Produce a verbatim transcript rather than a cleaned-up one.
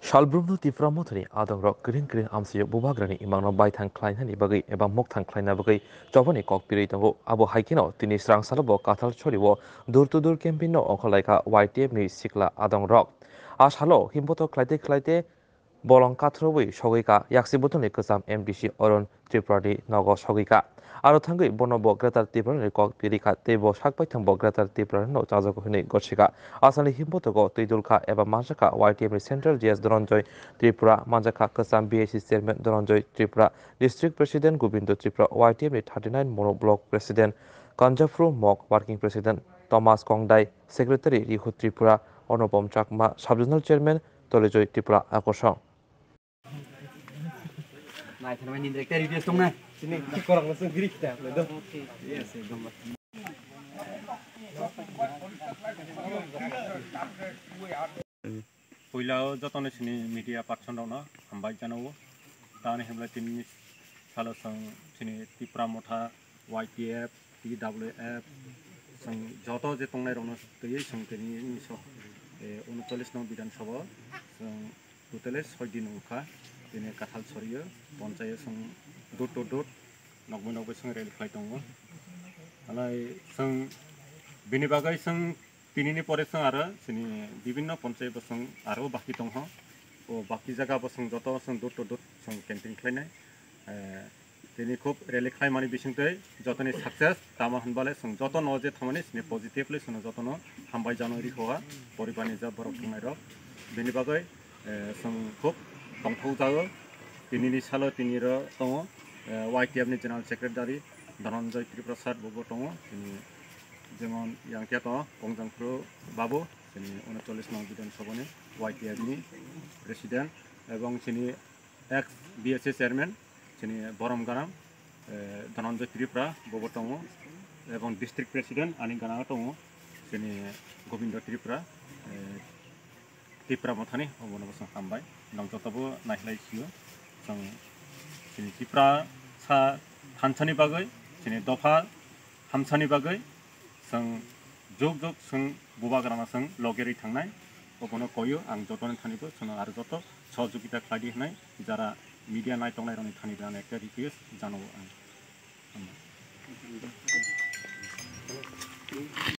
Salbrumno Tipra Mothani adongrok kring kring amsio bubagrani imangno baithang khlainani bagwi eba mokthang khlaina bagwi chobani kok pirwi tongo. Abo hai kheno tini srang salo bo Kathal sorio door to door campaign no ongkhorlaikha Y T F ni sikla adongrok. A salo himboto khlaite khlaite bolong kathrobwi sogwi ka yaksi bodolni kwcham M D C Arun Tripurani nogo sogwi ka. Aro thangwi bono bo Greater Tripurani kok pirikha tei bo sak baithang bo Greater Tripurani no chajago hwnwi gorsika. Asani himbotogo twi dulkha eba manjakha Y T F ni Central G S Dhananjay Tripura, manjakha kwcham B I C Chairman Dhananjay Tripura, District President Gobindo Tripura, Y T F ni thirty nine Moro Block President Kanjapru Mok, Working President Thomas Kongdai, Secretary Rihu Tripura, Onupom Chakma, Sub Zonal Chairman Tolijoy Tripura Akosong. Nai thanai ni direct review tong nai. Sini korang langsung diri kita, betul? Yes, yes. Puila o jotono sini media person rokno hambai janao. Tamni hwnba tini salo chwng sini Tipra Motha, Y T F, T W F, chwng joto je tongnai rokno twiwi chwng tini so, eh, unochollish no Bidhan Sabha o chwng totally soi din wngkha, tini Kathal sorio ponchayo chwng door to door nokbai nokbai chwng rally khlai tongo. Alai chwng bini bagwi chwng tinini pore chwng aro chini bibinno ponchai bo chwng aro baki tongkha. O baki jaga bo chwng joto chwng door to door chwng campaign khlainai. Eh, tini khub rally khlaimani bisingtwi jotoni success tamo hwnbale chwng joto no je thangmani chini positively chwngno jotono hambai jano rikhoha poribarni ja borok thangnairok. Bini bagwi, eh, chwng khub tongthok jago. Tinini salo tiniro tongo, eh, Y T F ni General Secretary Dhananjay Tripura sir bo, bo tongo. Tini jemon yang khe tongo Kongjangphru Babu, tini unochollish nong Bidhan Sabha ni Y T F ni President, ebong chini ex B S A Chairman, chini Borom Ganang, eh, Dhananjay Tripura, bobo tongo, ebong District President ani ganang tongo, chini Gobindo Tripura, eh, Tipra Mothani, obono bosong hambai, nong jotobo naikhlai sio, chwng chini Tipra sa thansani bagwi, chini dopha hamsani bagwi, chwng jok jok chwng bubagrano chwng logerwi thangnai, obono koyo ang jotoni thani bo chwngno aro joto sohojogita khlaidi hwnwi jara media nai tongnai rokni thani bo ang ekta request janao ang.